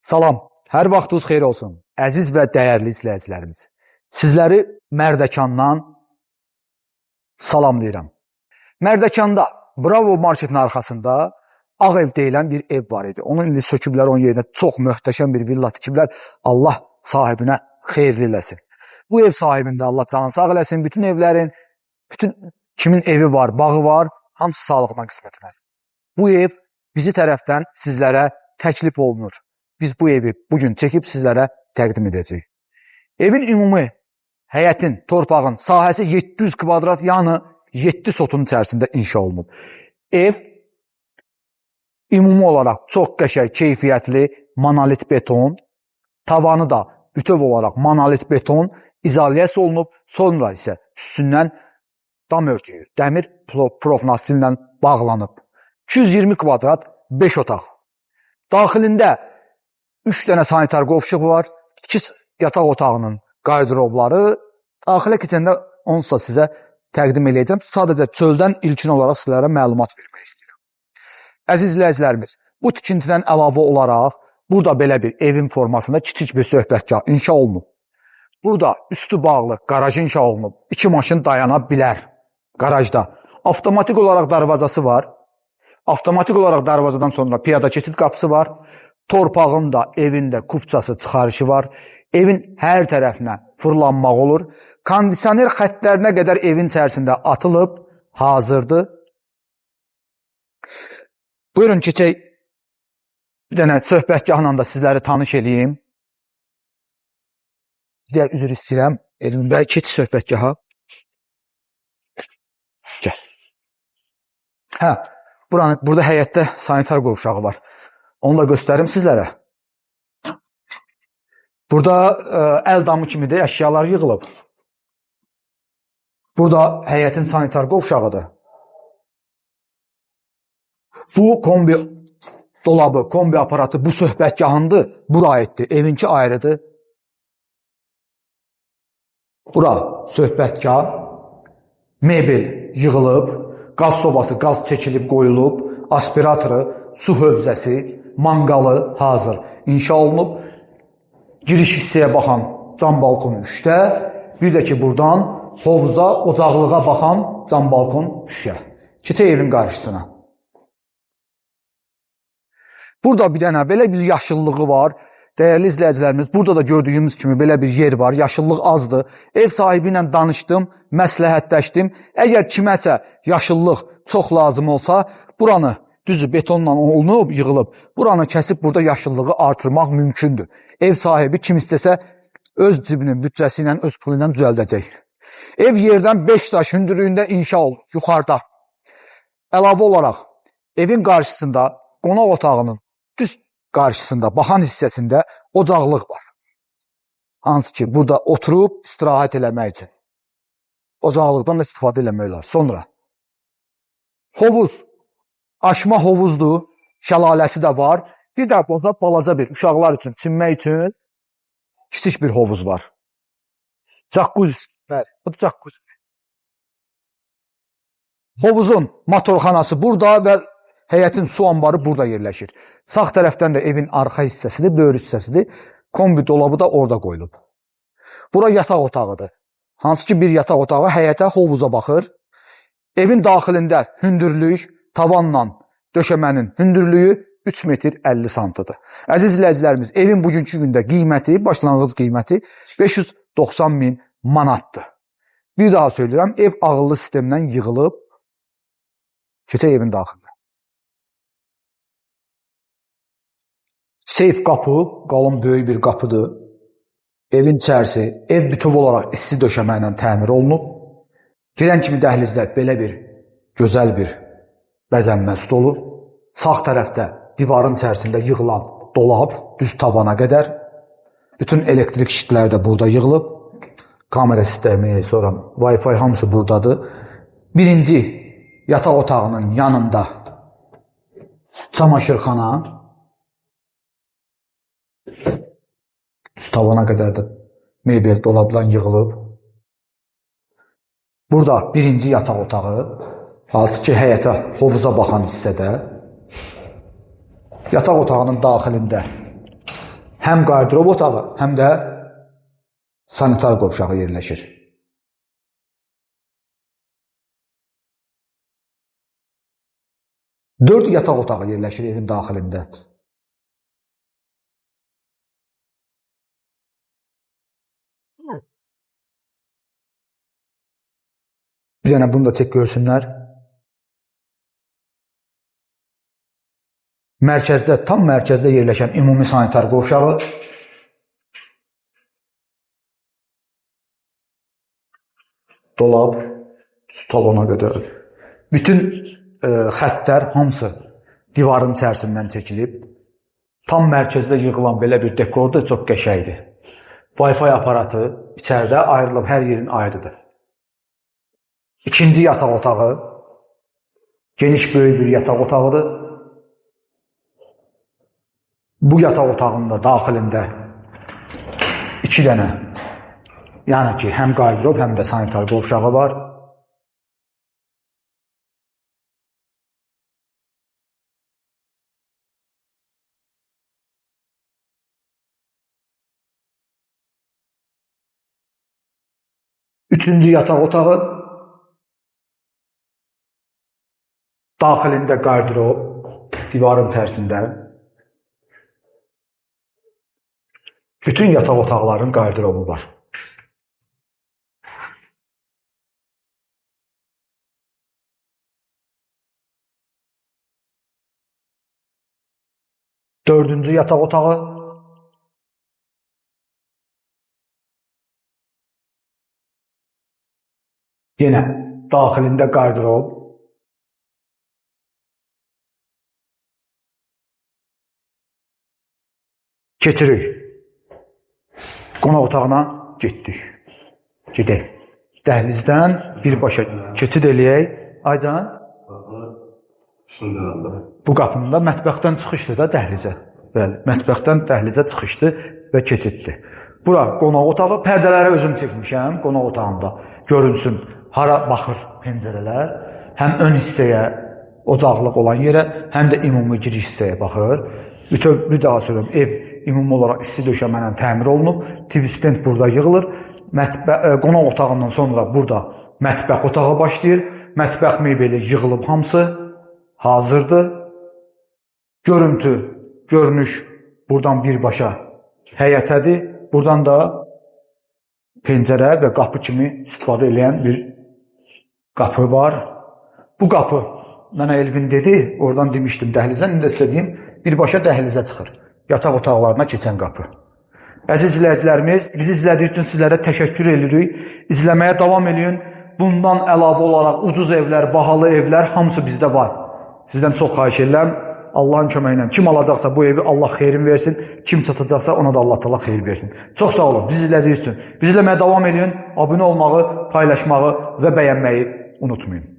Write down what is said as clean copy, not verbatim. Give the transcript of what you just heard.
Salam, hər vaxtınız xeyir olsun, əziz və dəyərli izləyicilərimiz. Sizləri Mərdəkandan salamlayıram. Mərdəkanda Bravo marketin arxasında Ağ Ev deyilən bir ev var idi. Onu indi söküblər, onun yerinə çox möhtəşəm bir villa tikiblər. Allah sahibinə xeyirli eləsin. Bu ev sahibində Allah canı sağ eləsin. Bütün evlərin, bütün kimin evi var, bağı var, hamısı sağlığına qismət eləsin. Bu ev bizi tərəfdən sizlərə təklif olunur. Biz bu evi bugün çəkib sizlərə təqdim edəcəyik. Evin ümumi həyətin, torpağın sahəsi 700 kvadrat, yəni 7 sotun içərisində inşa olunub. Ev ümumi olaraq çox qəşəng, keyfiyyətli monolit beton, tavanı da bütöv olaraq monolit beton izolyasiya olunub, sonra isə üstündən dam örtüyü, dəmir profnastillə bağlanıb. 220 kvadrat 5 otaq. Daxilində 3 dənə sanitar qovşuq var, 2 yataq otağının qarderobları. Daxilə keçəndə onsuz da sizə təqdim eləyəcəm. Sadəcə çöldən ilkin olaraq sizlərə məlumat vermək istəyirəm. Əziz izləyicilərimiz, bu tikintidən əlavə olaraq burada belə bir evin formasında kiçik bir söhbətgah inşa olunub. Burada üstü bağlı qaraj inşa olunub. 2 maşın dayana bilər qarajda. Avtomatik olaraq darvazası var. Avtomatik olaraq darvazadan sonra piyada keçid qapısı var. Torpağın da, evin də kupçası, çıxarışı var. Evin hər tərəfinə fırlanmaq olur. Kondisioner xəttlərinə qədər evin içərisində atılıb, hazırdır. Buyurun, keçək bir dənə söhbətgahla da sizləri tanış eləyim. Digər üzr istəyirəm. Elvin bəy, keç söhbətgaha. Gəl. Hə, burada həyətdə sanitar qovşağı var. Onu da göstərim sizlərə. Burada əl damı kimidir, əşyalar yığılıb. Burada həyətin sanitar qovşağıdır. Bu kombi dolabı, kombi aparatı bu söhbətgahındır. Bura aiddir. Evinki ayrıdır. Bura söhbətgah, mebel yığılıb, qaz sobası, qaz çəkilib qoyulub, aspiratoru, su hövzəsi, manqalı hazır inşa olunub. Giriş hissəyə baxan cam balkon 3-də, bir də ki buradan hovuza, ocaqlığa baxan cam balkon 3-ə. Keçək evin qarşısına. Burada bir dənə belə bir yaşıllığı var. Dəyərli izləyicilərimiz, burada da gördüyümüz kimi belə bir yer var. Yaşıllıq azdır. Ev sahibi ilə danışdım, məsləhətləşdim. Əgər kiməsə yaşıllıq çox lazım olsa, buranı düzü betonla olunub, yığılıb. Buranı kəsib burada yaşıllığı artırmaq mümkündür. Ev sahibi kim istəsə öz cibinin büdcəsi ilə, öz pulu ilə düzəldəcək. Ev yerdən 5 daş hündürlüyündə inşa olunub, yuxarıda. Əlavə olaraq evin qarşısında, qonaq otağının düz qarşısında, baxan hissəsində ocaqlıq var. Hansı ki, burada oturub istirahət eləmək üçün. Ocaqlıqdan da istifadə eləmək olar. Sonra hovuz, aşma hovuzdur, şəlaləsi də var. Bir də burada balaca bir uşaqlar üçün, çimmək üçün kiçik bir hovuz var. Jacuzzi, bəli, bu da jacuzzi. Hovuzun motorxanası burada və həyətin su anbarı burada yerləşir. Sağ tərəfdən də evin arxa hissəsidir, böyür hissəsidir. Kombi dolabı da orada qoyulub. Bura yataq otağıdır. Hansı ki bir yataq otağı həyətə, hovuza baxır. Evin daxilində hündürlük, tavanla döşəmənin hündürlüyü 3 metr 50 santıdır. Əziz izləyicilərimiz, evin bugünkü gündə qiyməti, başlanğıc qiyməti 590 min manatdır. Bir daha söyləyirəm, ev ağıllı sistemdən yığılıb. Keçək evin daxilinə. Seyf qapı, qalın böyük bir qapıdır. Evin içərisi, ev bütöv olaraq isti döşəmə ilə təmir olunub. Girən kimi dəhlizdə belə bir gözəl bir bəzənmə stolu. Sağ tərəfdə divarın içərisində yığılan dolab düz tavana qədər. Bütün elektrik işləri də burada yığılıb. Kamera sistemi, sonra Wi-Fi hamısı buradadır. Birinci yataq otağının yanında çamaşırxana. Düz tavana qədər də mebel dolabdan yığılıb. Burada birinci yataq otağı, hansı ki həyətə, hovuza baxan hissədə. Yataq otağının daxilində Həm qardırob otağı, həm də sanitar qovşağı yerləşir. Dörd yataq otağı yerləşir evin daxilində. Bir dənə bunu da çək görsünlər. Mərkəzdə, tam mərkəzdə yerləşən ümumi sanitar qovşağı. Dolab, stolona qədər. Bütün xəttlər hamısı divarın içərisindən çəkilib. Tam mərkəzdə yığılan belə bir dekor da çox qəşəngdir. Wi-Fi aparatı içəridə ayrılıb, hər yerin ayrıdır. İkinci yataq otağı, geniş böyük bir yataq otağıdır. Bu yataq otağında daxilində 2 dənə, yəni ki, həm qardırob, həm də sanitar qovşağı var. Üçüncü yataq otağı, daxilində qardırob, divarın içərisində. Bütün yataq otaqlarının qardırobu var. Dördüncü yataq otağı. Yenə daxilində qardırob. Keçirik. Qonaq otağına getdik. Gedək. Dəhlizdən birbaşa keçid eləyək. Aycan? Bu qapının da mətbəxdən çıxışdır da dəhlizə. Bəli, mətbəxdən dəhlizə çıxışdır və keçiddir. Bura qonaq otağı, pərdələri özüm çəkmişəm qonaq otağında. Görünsün hara baxır pəncərələr. Həm ön hissəyə, ocaqlıq olan yerə, həm də ümumi giriş hissəyə baxır. Bütöv, bir daha söylüyorum, ev ümumi olaraq isti döşəmə ilə təmir olunub. TV stand burada yığılır. Qonaq otağından sonra burada mətbəx otağı başlayır. Mətbəx mebeli yığılıb hamısı hazırdır. Görüntü, görünüş buradan birbaşa həyətədir. Buradan da pəncərə və qapı kimi istifadə eləyən bir qapı var. Bu qapı mənə Elvin dedi, oradan demişdim dəhlizdən, indi də sizə deyim, birbaşa dəhlizə çıxır. Yataq otaqlarına keçən qapı. Əziz izləyicilərimiz, bizi izlədiyi üçün sizlərə təşəkkür edirik. İzləməyə davam eləyin. Bundan əlavə olaraq ucuz evlər, bahalı evlər hamısı bizdə var. Sizdən çox xahiş edirəm. Allahın köməyi ilə kim alacaqsa bu evi Allah xeyrin versin, kim satacaqsa ona da Allah Taala xeyir versin. Çox sağ olun bizi izlədiyiniz üçün. Bizi izləməyə davam eləyin. Abunə olmağı, paylaşmağı və bəyənməyi unutmayın.